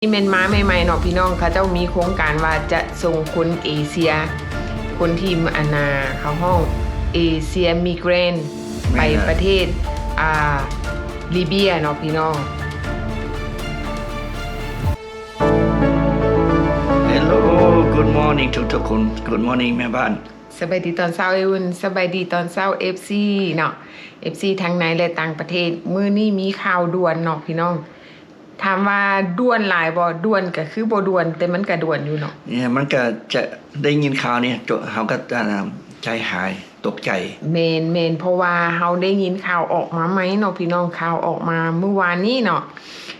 ນີ້ແມ່ນມາໃໝ່ໆເນາະພີ່ນ້ອງ, ເຂົາເຈົ້າມີໂຄງການວ່າຈະສົ່ງຄົນເອເຊຍ ຄົນທີ່ ອັນນ່າ ເຂົາຮ້ອງເອເຊຍມິເກຣນ ໄປປະເທດ ອ່າ ລີເບຍເນາະພີ່ນ້ອງ. Hello, good morning ທຸກໆຄົນ. Good morning ແມ່ບ້ານ. ສະບາຍດີຕອນເຊົ້າ ເອອຸ່ນ. ສະບາຍດີຕອນເຊົ້າ ເອັຟຊີ ເນາະ, ເອັຟຊີທັງໃນ ແລະ ຕ່າງປະເທດ. ມື້ນີ້ມີຂ່າວດ່ວນເນາະພີ່ນ້ອງ. ຖາມວ່າດ່ວນຫຼາຍບໍ່? ດ່ວນກໍຄືບໍ່ດ່ວນ, ແຕ່ມັນກໍດ່ວນຢູ່ເນາະ. ເອີ ມັນກໍຈະ ໄດ້ຍິນຂ່າວນີ້ ໂຈະ ເຮົາກໍ ອ່າ ໃຈຫາຍ ຕົກໃຈ. ແມ່ນ ແມ່ນ, ເພາະວ່າເຮົາໄດ້ຍິນຂ່າວອອກມາໃໝ່ເນາະພີ່ນ້ອງ, ຂ່າວອອກມາມື້ວານນີ້ເນາະ,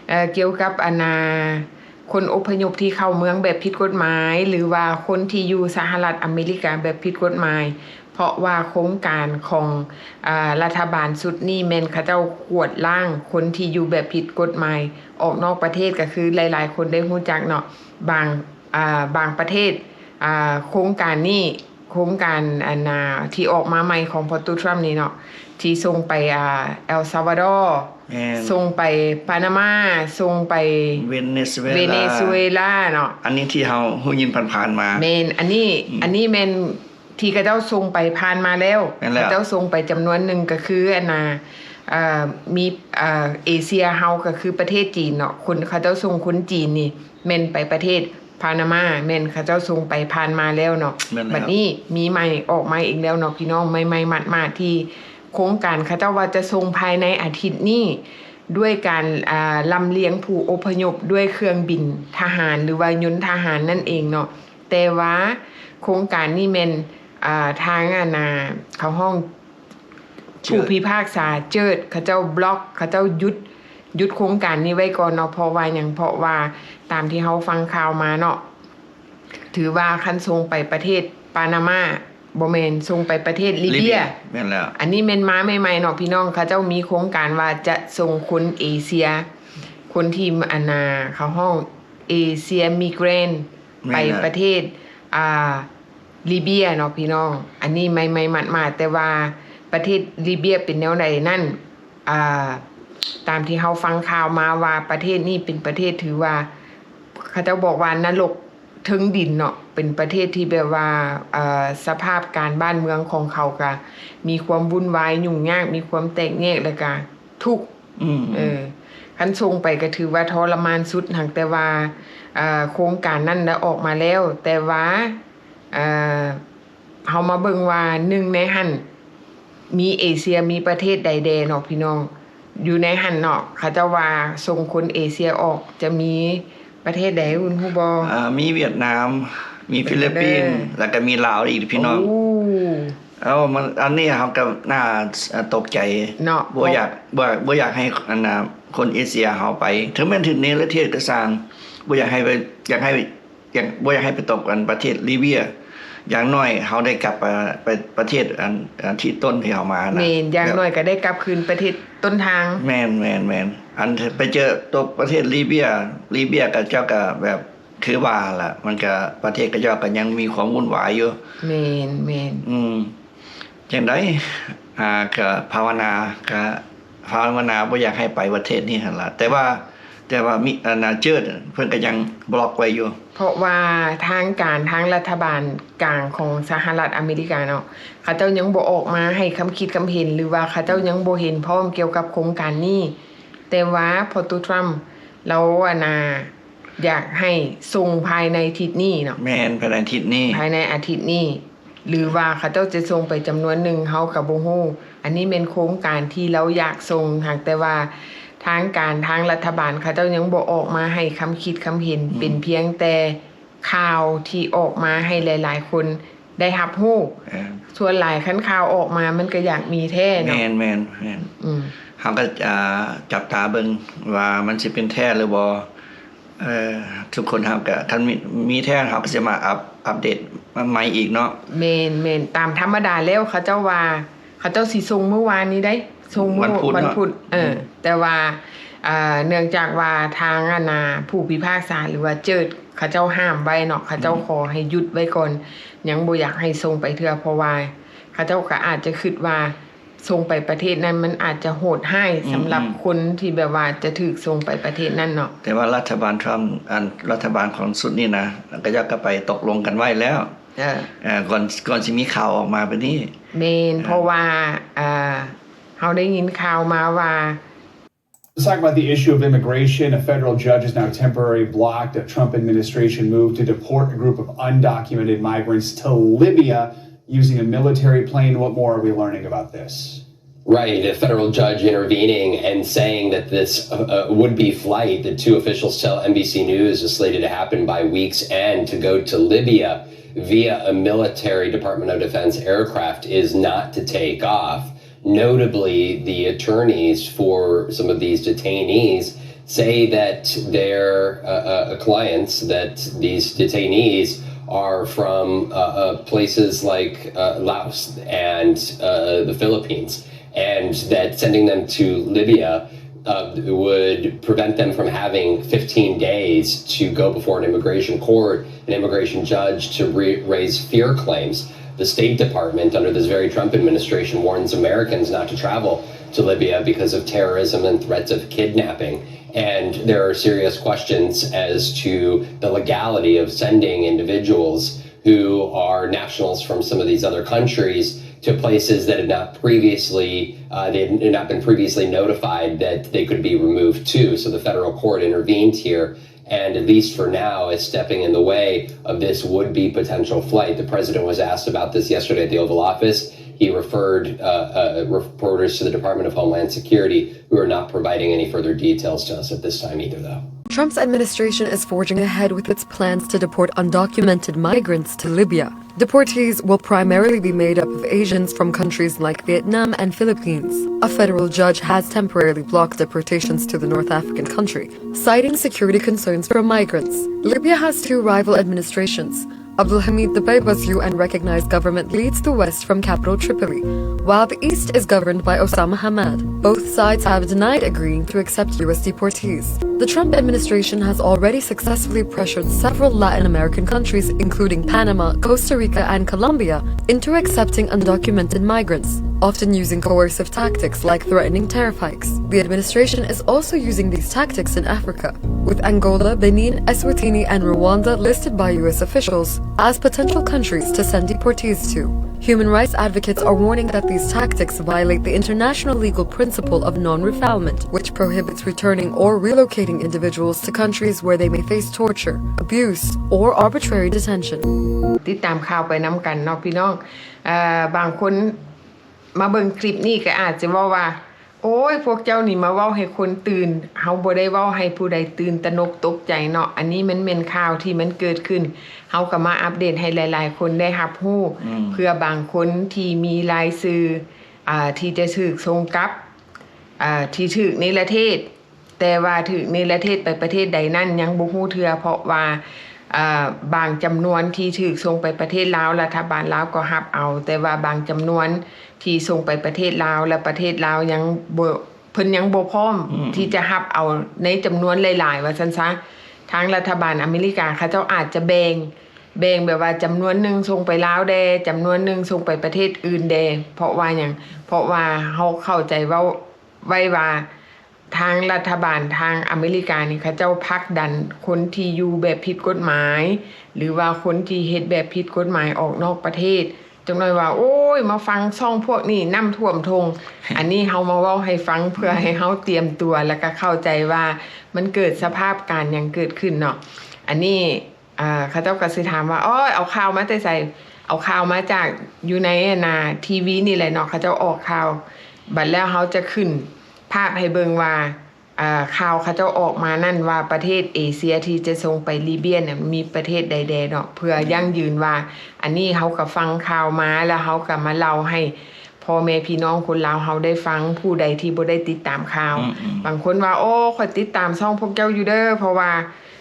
ເອີ ກ່ຽວກັບ ອັນນ່າ ຄົນອົບພະຍົບທີ່ເຂົ້າເມືອງແບບຜິດກົດໝາຍ ຫຼືວ່າຄົນທີ່ຢູ່ສະຫະລັດອາເມລິກາແບບຜິດກົດໝາຍ, ເພາະວ່າໂຄງການຂອງ ອາ ລັດຖະບານຊຸດນີ້ແມ່ນເຂົາເຈົ້າກວດລ້າງຄົນທີ່ຢູ່ແບບຜິດກົດໝາຍອອກນອກປະເທດ, ກໍຄືຫຼາຍໆຄົນໄດ້ຮູ້ຈັກເນາະ, ບາງ ອາ ບາງປະເທດ ອາ ໂຄງການນີ້ ໂຄງການ ອັນນ່າ ທີ່ອອກມາໃໝ່ຂອງພໍ່ຕູ້ທຣຳນີ້ເນາະ, ທີ່ສົ່ງໄປ ອາ ເອລຊາວາດໍ, ແມ່ນ ສົ່ງໄປປານາມາ, ສົ່ງໄປເວເນຊູເອລາ ເວເນຊູເອລາເນາະ. ອັນນີ້ທີ່ເຮົາ ຮູ້ຍິນຜ່ານໆມາ. ແມ່ນ, ອັນນີ້ ອືມ ອັນນີ້ແມ່ນທີ່ເຂົາເຈົ້າສົ່ງໄປຜ່ານມາແລ້ວ. ແມ່ນແລ້ວ. ເຂົາເຈົ້າສົ່ງໄປຈຳນວນໜຶ່ງ ກໍຄື ອັນນ່າ ເອີ ມີ ເອີ ເອເຊຍເຮົາ ກໍຄືປະເທດຈີນເນາະ, ຄົນ ເຂົາເຈົ້າສົ່ງຄົນຈີນນີ້ ແມ່ນໄປປະເທດປານາມາ, ແມ່ນເຂົາເຈົ້າສົ່ງໄປຜ່ານມາແລ້ວເນາະ. ແມ່ນແລ້ວ. ບັດນີ້ມີໃໝ່ອອກມາອີກແລ້ວເນາະພີ່ນ້ອງ, ໃໝ່ໆໝາດໆ ທີ່ໂຄງການເຂົາເຈົ້າວ່າຈະສົ່ງພາຍໃນອາທິດນີ້ ດ້ວຍການ ອ່າ ລຳລຽງຜູ້ອົບພະຍົບດ້ວຍເຄື່ອງບິນທະຫານ ຫຼືວ່າຍົນທະຫານນັ້ນເອງເນາະ. ແຕ່ວ່າໂຄງການນີ້ແມ່ນ ອ່າ ທາງ ອັນນ່າ ເຂົາຮ້ອງ ຜູ້ພິພາກສາເຈີດ ເຂົາເຈົ້າບລັອກ ເຂົາເຈົ້າຢຸດ ຢຸດໂຄງການນີ້ໄວ້ກ່ອນເນາະ. ເພາະວ່າຫຍັງ? ເພາະວ່າຕາມທີ່ເຮົາຟັງຂ່າວມາເນາະ ຖືວ່າຄັນສົ່ງໄປປະເທດປານາມາ ບໍ່ແມ່ນ, ສົ່ງໄປປະເທດລີເບຍ. ແມ່ນແລ້ວ. ອັນນີ້ແມ່ນມາໃໝ່ໆເນາະພີ່ນ້ອງ, ເຂົາເຈົ້າມີໂຄງການວ່າຈະສົ່ງຄົນເອເຊຍ ຄົນທີ່ ອັນນ່າ ເຂົາຮ້ອງເອເຊຍມິເກຣນ ໄປປະເທດ ອ່າ ລີເບຍເນາະພີ່ນ້ອງ. ອັນນີ້ໃໝ່ໆໝາດໆ, ແຕ່ວ່າປະເທດລີເບຍເປັນແນວໃດນັ້ນ ອ່າ ຕາມທີ່ເຮົາຟັງຂ່າວມາວ່າປະເທດນີ້ເປັນປະເທດຖືວ່າ ເຂົາເຈົ້າບອກວ່ານະລົກເທິງດິນເນາະ, ເປັນປະເທດທີ່ແບບວ່າ ເອີ ສະພາບການບ້ານເມືອງຂອງເຂົາກະມີຄວາມວຸ່ນວາຍຫຍຸ້ງຍາກ, ມີຄວາມແຕກແຍກ ແລ້ວກະທຸກ. ອືມ ເອີ ຄັນສົ່ງໄປກໍຖືວ່າທໍລະມານສຸດ. ຫາກແຕ່ວ່າ ເອີ ໂຄງການນັ້ນໄດ້ອອກມາແລ້ວ, ແຕ່ວ່າ ເອີ ເຮົາມາເບິ່ງວ່າ ໜຶ່ງໃນຫັ້ນມີເອເຊຍ ມີປະເທດໃດແດ່ເນາະພີ່ນ້ອງ? ຢູ່ໃນຫັ້ນເນາະ ເຂົາເຈົ້າວ່າສົ່ງຄົນເອເຊຍອອກ ຈະມີປະເທດໃດ ຄຸນຮູ້ບໍ່? ອ່າ ມີຫວຽດນາມ, ມີຟີລິບປິນ ແລ້ວກໍມີລາວອີກພີ່ນ້ອງ. ໂອ້ ເອົາ ມັນ ອັນນີ້ເຮົາກໍໜ້າຕົກໃຈເນາະ, ບໍ່ຢາກ ບໍ່ ບໍ່ຢາກໃຫ້ ອັນນ່າ ຄົນເອເຊຍເຮົາໄປ, ເຖິງແມ່ນຖືກເນລະເທດກໍຊ່າງ, ບໍ່ຢາກໃຫ້ໄປ ຢາກໃຫ້ ຢາກ ບໍ່ຢາກໃຫ້ໄປຕົກ ອັນ ປະເທດລີເບຍ. ຢ່າງໜ້ອຍເຮົາໄດ້ກັບໄປ ໄປປະເທດ ອັນ ອັນທີ່ຕົ້ນທີ່ເຮົາມານະ. ແມ່ນ, ຢ່າງໜ້ອຍກໍໄດ້ກັບຄືນປະເທດຕົ້ນທາງ. ແມ່ນໆໆ. ອັນໄປເຈີຕົກປະເທດລີເບຍ, ລີເບຍເຂົາເຈົ້າກໍແບບ ຄືວ່າລະ ມັນກະ ປະເທດເຂົາເຈົ້າກໍຍັງມີຄວາມວຸ່ນວາຍຢູ່. ແມ່ນໆ. ອືມ ຈັ່ງໃດ ອ່າ ກະພາວະນາ ກະພາວະນາບໍ່ຢາກໃຫ້ໄປປະເທດນີ້ຫັ້ນລະ, ແຕ່ວ່າ ແຕ່ວ່າມີ ອັນນ່າ ເຈີດ ເພິ່ນກໍຍັງບລັອກໄວ້ຢູ່. ເພາະວ່າທາງການ ທາງລັດຖະບານກາງຂອງສະຫະລັດອາເມລິກາເນາະ ເຂົາເຈົ້າຍັງບໍ່ອອກມາໃຫ້ຄຳຄິດຄຳເຫັນ ຫຼືວ່າເຂົາເຈົ້າຍັງບໍ່ເຫັນພ້ອມກ່ຽວກັບໂຄງການນີ້. ແຕ່ວ່າພໍ່ຕູ້ທຣຳ ລາວ ອັນນ່າ ຢາກໃຫ້ສົ່ງພາຍໃນທິດນີ້ເນາະ. ແມ່ນ, ພາຍໃນທິດນີ້ ພາຍໃນອາທິດນີ້ ຫຼືວ່າເຂົາເຈົ້າຈະສົ່ງໄປຈຳນວນໜຶ່ງ ເຮົາກໍບໍ່ຮູ້. ອັນນີ້ແມ່ນໂຄງການທີ່ລາວຢາກສົ່ງ, ຫາກແຕ່ວ່າທາງການ ທາງລັດຖະບານ ເຂົາເຈົ້າຍັງບໍ່ອອກມາໃຫ້ຄຳຄິດຄຳເຫັນ, ອືມ ເປັນພຽງແຕ່ຂ່າວທີ່ອອກມາໃຫ້ຫຼາຍໆຄົນ ໄດ້ຮັບຮູ້. ເອີ ສ່ວນຫຼາຍຄັນຂ່າວອອກມາ ມັນກໍຢາກມີແທ້ເນາະ. ແມ່ນໆໆ. ອືມ ເຮົາກໍ ອ່າ ຈັບຕາເບິ່ງວ່າມັນຊິເປັນແທ້ຫຼືບໍ່. ເອີ ທຸກຄົນເຮົາກໍ ຄັນມີ ມີແທ້ ເຮົາກໍຊິມາອັບ ອັບເດດມາໃໝ່ອີກເນາະ. ແມ່ນໆ. ຕາມທຳມະດາແລ້ວ ເຂົາເຈົ້າວ່າ ເຂົາເຈົ້າຊິສົ່ງມື້ວານນີ້ໄດ໋, ສົ່ງມື້ວັນພຸດເນາະ ວັນພຸດ. ເອີ ອືມ ແຕ່ວ່າ ອ່າ ເນື່ອງຈາກວ່າທາງ ອັນນ່າ ຜູ້ພິພາກສາ ຫຼືວ່າເຈີດ ເຂົາເຈົ້າຫ້າມໄວ້ເນາະ, ເຂົາເຈົ້າ ອືມ ຂໍໃຫ້ຢຸດໄວ້ກ່ອນ, ຍັງບໍ່ຢາກໃຫ້ສົ່ງໄປເທື່ອ ເພາະວ່າເຂົາເຈົ້າກໍອາດຈະຄິດວ່າ ສົ່ງໄປປະເທດນັ້ນ ມັນອາດຈະໂຫດຮ້າຍ ອືມ ສຳລັບ ອືມ ຄົນທີ່ແບບວ່າຈະຖືກສົ່ງໄປປະເທດນັ້ນເນາະ. ແຕ່ວ່າລັດຖະບານທຣຳ ອັນ ລັດຖະບານຂອງຊຸດນີ້ນະ ກະຢາກກະໄປຕົກລົງກັນໄວ້ແລ້ວ ເອີ ເອີ ກ່ອນ ກ່ອນຊິມີຂ່າວອອກມາແບບນີ້. ແມ່ນ ເອີ ເພາະວ່າ ເອີ ເຮົາໄດ້ຍິນຂ່າວມາວ່າ Let's talk about the issue of immigration. A federal judge has now temporarily blocked a Trump administration move to deport a group of undocumented migrants to Libya using a military plane. What more are we learning about this? Right, a federal judge intervening and saying that this, uh, uh, would-be flight that two officials tell N B C News is slated to happen by week's end to go to Libya via a military Department of Defense aircraft is not to take off. Notably, the attorneys for some of these detainees say that their, uh, uh, clients, that these detainees are from, uh, uh, places like, uh, Laos and, uh, the Philippines, and that sending them to Libya, uh, would prevent them from having fifteen days to go before an immigration court, an immigration judge, to re-, raise fear claims. The State Department, under this very Trump administration, warns Americans not to travel to Libya because of terrorism and threats of kidnapping. And there are serious questions as to the legality of sending individuals who are nationals from some of these other countries to places that had not previously, uh, they had not been previously notified that they could be removed to. So the federal court intervened here and, at least for now, is stepping in the way of this would-be potential flight. The president was asked about this yesterday at the Oval Office. He referred, uh, uh, reporters to the Department of Homeland Security, who are not providing any further details to us at this time either, though. Trump's administration is forging ahead with its plans to deport undocumented migrants to Libya. Deportees will primarily be made up of Asians from countries like Vietnam and Philippines. A federal judge has temporarily blocked deportations to the North African country, citing security concerns for migrants. Libya has two rival administrations. Abdulhamid Dbeibah's U N-recognized government leads the west from capital Tripoli, while the east is governed by Osama Hamad. Both sides have denied agreeing to accept U S deportees. The Trump administration has already successfully pressured several Latin American countries, including Panama, Costa Rica, and Colombia, into accepting undocumented migrants, often using coercive tactics like threatening tariff hikes. The administration is also using these tactics in Africa, with Angola, Benin, Eswatini, and Rwanda listed by U S officials as potential countries to send deportees to. Human rights advocates are warning that these tactics violate the international legal principle of non-refoulement, which prohibits returning or relocating individuals to countries where they may face torture, abuse, or arbitrary detention. ຕິດຕາມຂ່າວໄປນຳກັນເນາະພີ່ນ້ອງ. ເອີ ບາງຄົນມາເບິ່ງຄລິບນີ້ກໍອາດຈະເວົ້າວ່າ ໂອ້ຍ ພວກເຈົ້ານີ້ມາເວົ້າໃຫ້ຄົນຕື່ນ. ເຮົາບໍ່ໄດ້ເວົ້າໃຫ້ຜູ້ໃດຕື່ນຕະໜົກຕົກໃຈເນາະ. ອັນນີ້ມັນແມ່ນຂ່າວທີ່ມັນເກີດຂຶ້ນ. ເຮົາກໍມາອັບເດດໃຫ້ຫຼາຍໆຄົນໄດ້ຮັບຮູ້ ອືມ ເພື່ອບາງຄົນທີ່ມີລາຍຊື່ ອ່າ ທີ່ຈະຖືກສົ່ງກັບ ອ່າ ທີ່ຖືກເນລະເທດ. ແຕ່ວ່າຖືກເນລະເທດໄປປະເທດໃດນັ້ນຍັງບໍ່ຮູ້ເທື່ອ ເພາະວ່າ ເອີ ບາງຈຳນວນທີ່ຖືກສົ່ງໄປປະເທດລາວ ລັດຖະບານລາວກໍຮັບເອົາ, ແຕ່ວ່າບາງຈຳນວນທີ່ສົ່ງໄປປະເທດລາວ ແລະ ປະເທດລາວຍັງບໍ່ ເພິ່ນຍັງບໍ່ພ້ອມ ອືມ ທີ່ຈະຮັບເອົາໃນຈຳນວນຫຼາຍໆ ວ່າຊັ້ນຊະ. ທາງລັດຖະບານອາເມລິກາເຂົາເຈົ້າອາດຈະແບ່ງ ແບ່ງແບບວ່າຈຳນວນໜຶ່ງສົ່ງໄປລາວແດ່ ຈຳນວນໜຶ່ງສົ່ງໄປປະເທດອື່ນແດ່. ເພາະວ່າຫຍັງ? ເພາະວ່າເຮົາເຂົ້າໃຈເວົ້າໄວ້ວ່າ ທາງລັດຖະບານທາງອາເມລິການີ້ ເຂົາເຈົ້າຜັກດັນຄົນທີ່ຢູ່ແບບຜິດກົດໝາຍ ຫຼືວ່າຄົນທີ່ເຮັດແບບຜິດກົດໝາຍອອກນອກປະເທດ. ຈັກໜ້ອຍວ່າ ໂອ້ຍ ມາຟັງຊ່ອງພວກນີ້ ນ້ຳຖ້ວມທົ່ງ. ອັນນີ້ເຮົາມາເວົ້າໃຫ້ຟັງ ເພື່ອໃຫ້ເຮົາຕຽມຕົວ ແລ້ວກໍເຂົ້າໃຈວ່າມັນເກີດສະພາບການຫຍັງເກີດຂຶ້ນເນາະ. ອັນນີ້ ອ່າ ເຂົາເຈົ້າກໍຊິຖາມວ່າ ໂອ້ຍ ເອົາຂ່າວມາແຕ່ໃສ? ເອົາຂ່າວມາຈາກຢູ່ໃນ ອັນນ່າ ທີວີນີ້ແຫຼະເນາະ ເຂົາເຈົ້າອອກຂ່າວ. ບັດແລ້ວເຮົາຈະຂຶ້ນພາບໃຫ້ເບິ່ງວ່າ ອ່າ ຂ່າວເຂົາເຈົ້າອອກມານັ້ນວ່າ ປະເທດເອເຊຍທີ່ຈະສົ່ງໄປລີເບຍນັ້ນ ມີປະເທດໃດແດ່ເນາະ ເພື່ອຢັ້ງຢືນວ່າ ອັນນີ້ເຮົາກໍຟັງຂ່າວມາ ແລ້ວເຮົາກໍມາເລົ່າໃຫ້ ພໍ່ແມ່ພີ່ນ້ອງຄົນລາວເຮົາໄດ້ຟັງ. ຜູ້ໃດທີ່ບໍ່ໄດ້ຕິດຕາມຂ່າວ ອືມໆ ບາງຄົນວ່າ ໂອ້ ຂ້ອຍຕິດຕາມຊ່ອງພວກເຈົ້າຢູ່ເດີ ເພາະວ່າ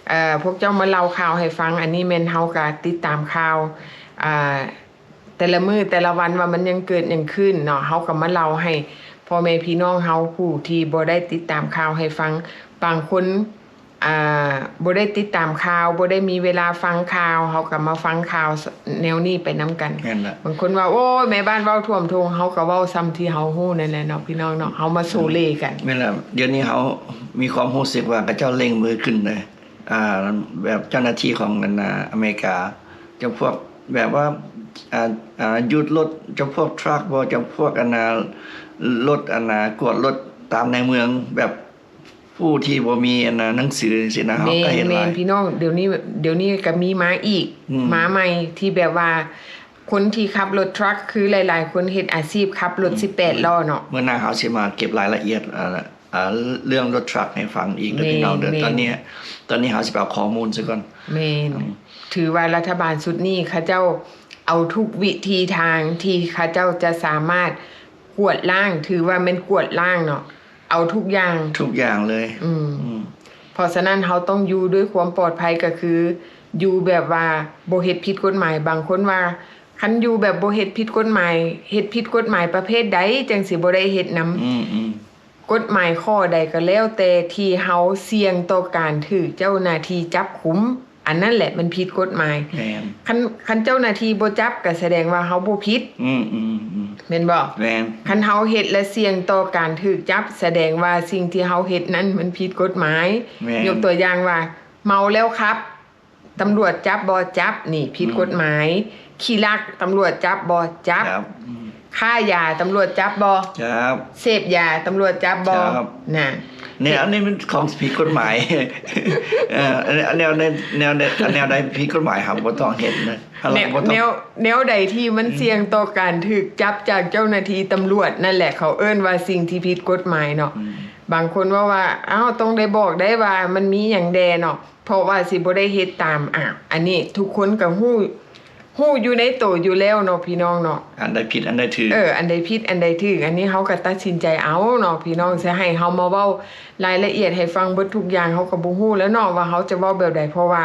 ເອີ ພວກເຈົ້າມາເລົ່າຂ່າວໃຫ້ຟັງ. ອັນນີ້ແມ່ນເຮົາກໍຕິດຕາມຂ່າວ ອ່າ ແຕ່ລະມື້ແຕ່ລະວັນວ່າມັນຍັງເກີດຫຍັງຂຶ້ນເນາະ ເຮົາກໍມາເລົ່າໃຫ້ພໍ່ແມ່ພີ່ນ້ອງເຮົາຜູ້ທີ່ບໍ່ໄດ້ຕິດຕາມຂ່າວໃຫ້ຟັງ. ບາງຄົນ ອ ອ່າ ບໍ່ໄດ້ຕິດຕາມຂ່າວ ບໍ່ໄດ້ມີເວລາຟັງຂ່າວ ເຮົາກໍມາຟັງຂ່າວແນວນີ້ໄປນຳກັນ. ແມ່ນລະ. ບາງຄົນວ່າ ໂອ້ຍ ແມ່ບ້ານເວົ້າຖ້ວມທົ່ງ ເຮົາກໍເວົ້າຊ່ຳທີ່ເຮົາຮູ້ນັ້ນແຫຼະເນາະ ພີ່ນ້ອງເນາະ ເຮົາມາໂຊເລກັນ. ແມ່ນລະ. ດຽວນີ້ເຮົາມີຄວາມຮູ້ສຶກວ່າ ເຂົາເຈົ້າເລັ່ງມືຂຶ້ນເລີຍ ອ່າ ແບບເຈົ້າໜ້າທີ່ຂອງອັນນ່າອາເມລິກາ ຈຳພວກແບບວ່າ ອ່າ ອ່າ ຢຸດລົດ ຈຳພວກທຣັກບໍ ຈຳພວກອັນນ່າລົດ ອັນນ່າກວດລົດຕາມໃນເມືອງ ແບບຜູ້ທີ່ບໍ່ມີອັນນ່າໜັງສືຊີ້ນະ ເຮົາກໍເຫັນຫຼາຍ. ແມ່ນ ແມ່ນ ພີ່ນ້ອງ ດຽວນີ້ ດຽວນີ້ກໍມີມາອີກ ອືມ ມາໃໝ່ ທີ່ແບບວ່າຄົນທີ່ຂັບລົດທຣັກ ຄືຫຼາຍໆຄົນເຮັດອາຊີບຂັບລົດ ອືມ ສິບແປດລໍ້ເນາະ. ມື້ໜ້າເຮົາຊິມາເກັບລາຍລະອຽດ ອ່າ ອ່າ ເລື່ອງລົດທຣັກໃຫ້ຟັງອີກເດີ ແມ່ນ ພີ່ນ້ອງເດີ. ແມ່ນ ຕອນນີ້ ຕອນນີ້ເຮົາຊິໄປເອົາຂໍ້ມູນຊະກ່ອນ. ແມ່ນ ອືມ ຖືວ່າລັດຖະບານຊຸດນີ້ ເຂົາເຈົ້າເອົາທຸກວິທີທາງທີ່ເຂົາເຈົ້າຈະສາມາດກວດລ້າງ ຖືວ່າແມ່ນກວດລ້າງເນາະ ເອົາທຸກຢ່າງ ທຸກຢ່າງເລີຍ. ອືມ ອືມ ເພາະສະນັ້ນເຮົາຕ້ອງຢູ່ດ້ວຍຄວາມປອດໄພ ກໍຄືຢູ່ແບບວ່າບໍ່ເຮັດຜິດກົດໝາຍ. ບາງຄົນວ່າ ຄັນຢູ່ແບບບໍ່ເຮັດຜິດກົດໝາຍ ເຮັດຜິດກົດໝາຍປະເພດໃດ ຈັ່ງຊິບໍ່ໄດ້ເຮັດນຳ? ອືມ ອືມ ກົດໝາຍຂໍ້ໃດກໍແລ້ວແຕ່ທີ່ເຮົາສ່ຽງຕໍ່ການຖືກເຈົ້າໜ້າທີ່ຈັບກຸມ ອັນນັ້ນແຫຼະມັນຜິດກົດໝາຍ. ແມ່ນ ຄັນ ຄັນເຈົ້າໜ້າທີ່ບໍ່ຈັບກໍສະແດງວ່າເຮົາບໍ່ຜິດ. ອືມ ອືມ ອືມ ແມ່ນບໍ່? ແມ່ນ ຄັນເຮົາເຮັດແລະສ່ຽງຕໍ່ການຖືກຈັບ ສະແດງວ່າສິ່ງທີ່ເຮົາເຮັດນັ້ນມັນຜິດກົດໝາຍ. ແມ່ນ ຍົກຕົວຢ່າງວ່າ ເມົາແລ້ວຂັບ ຕຳຫຼວດຈັບບໍ່? ຈັບ ນີ້ຜິດ ອືມ ກົດໝາຍ. ຂີ້ລັກ ຕຳຫຼວດຈັບບໍ່? ຈັບ ຈັບ ອືມ ຄ້າຢາ ຕຳຫຼວດຈັບບໍ່? ຈັບ ເສບຢາ ຕຳຫຼວດຈັບບໍ່? ຈັບ ນະ ແນວອັນນີ້ມັນຂອງຜິດກົດໝາຍ. ເອີ ອັນແນວໃດ ແນວໃດ ອັນແນວໃດຜິດກົດໝາຍ ເຮົາບໍ່ຕ້ອງເຮັດນະ ເຮົາບໍ່ຕ້ອງ ແນວ ແນວໃດທີ່ມັນ ອືມ ສ່ຽງຕໍ່ການຖືກຈັບຈາກເຈົ້າໜ້າທີ່ຕຳຫຼວດ ນັ້ນແຫຼະເຂົາເອີ້ນວ່າສິ່ງທີ່ຜິດກົດໝາຍເນາະ. ອືມ ບາງຄົນເວົ້າວ່າ ອ້າວ ຕ້ອງໄດ້ບອກໄດ້ວ່າມັນມີຫຍັງແດ່ເນາະ ເພາະວ່າຊິບໍ່ໄດ້ເຮັດຕາມ. ອາ ອັນນີ້ທຸກຄົນກໍຮູ້ ຮູ້ຢູ່ໃນໂຕຢູ່ແລ້ວເນາະ ພີ່ນ້ອງເນາະ ອັນໃດຜິດອັນໃດຖືກ. ເອີ ອັນໃດຜິດອັນໃດຖືກ ອັນນີ້ເຮົາກໍຕັດສິນໃຈເອົາເນາະ ພີ່ນ້ອງ. ຊິໃຫ້ເຮົາມາເວົ້າລາຍລະອຽດໃຫ້ຟັງເບິດທຸກຢ່າງ ເຮົາກໍບໍ່ຮູ້ແລ້ວເນາະວ່າເຮົາຈະເວົ້າແບບໃດ ເພາະວ່າ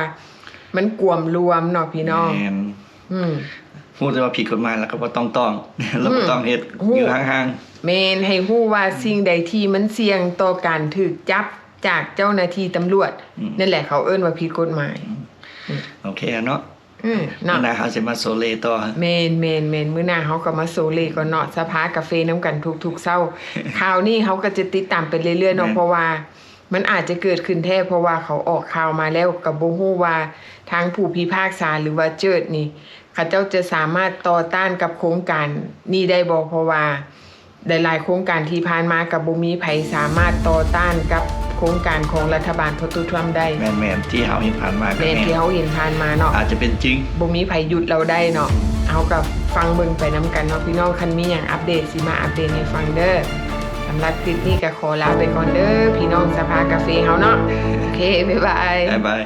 ມັນກວມລວມເນາະ ພີ່ນ້ອງ. ແມ່ນ ອືມ ຮູ້ແຕ່ວ່າຜິດກົດໝາຍ ແລ້ວກໍບໍ່ຕ້ອງຕ້ອງ ແລ້ວບໍ່ ອືມ ຕ້ອງເຮັດ ຮູ້ ຢູ່ຫ່າງໆ. ແມ່ນ ໃຫ້ຮູ້ວ່າ ອືມ ສິ່ງໃດທີ່ມັນສ່ຽງຕໍ່ການຖືກຈັບຈາກເຈົ້າໜ້າທີ່ຕຳຫຼວດ ອືມ ນັ້ນແຫຼະເຂົາເອີ້ນວ່າຜິດກົດໝາຍ. ອືມ ອືມ ໂອເຄເນາະ. ອືມ ເນາະ ມື້ໜ້າເຮົາຊິມາໂຊເລຕໍ່. ແມ່ນໆໆ ມື້ໜ້າເຮົາກໍມາໂຊເລກ່ອນເນາະ ສະພາກາເຟນຳກັນທຸກໆເຊົ້າ. ຂ່າວນີ້ເຮົາກໍຈະຕິດຕາມໄປເລື້ອຍໆເນາະ ແມ່ນ ເພາະວ່າມັນອາດຈະເກີດຂຶ້ນແທ້ ເພາະວ່າເຂົາອອກຂ່າວມາແລ້ວ ກໍບໍ່ຮູ້ວ່າທາງຜູ້ພິພາກສາ ຫຼືວ່າເຈີດນີ້ ເຂົາເຈົ້າຈະສາມາດຕໍ່ຕ້ານກັບໂຄງການນີ້ໄດ້ບໍ່ ເພາະວ່າ ຫຼາຍໆໂຄງການທີ່ຜ່ານມາກໍບໍ່ມີໃຜສາມາດຕໍ່ຕ້ານກັບໂຄງການຂອງລັດຖະບານໂພຣະໂດນັລ ທຣຳໄດ້. ແມ່ນໆ ທີ່ເຮົາເຫັນຜ່ານມາກໍ ແມ່ນ ແມ່ນ ທີ່ເຮົາເຫັນຜ່ານມາເນາະ ອາດຈະເປັນຈິງ ບໍ່ມີໃຜຢຸດລາວໄດ້ເນາະ. ເຮົາກໍຟັງເບິ່ງໄປນຳກັນເນາະ ພີ່ນ້ອງ. ຄັນມີຫຍັງອັບເດດ ຊິມາອັບເດດໃຫ້ຟັງເດີ. ສຳລັບຄລິບນີ້ກໍຂໍລາໄປກ່ອນເດີ ພີ່ນ້ອງສະພາກາເຟເຮົາເນາະ. ໂອເຄ ບາຍບາຍ ບາຍບາຍ.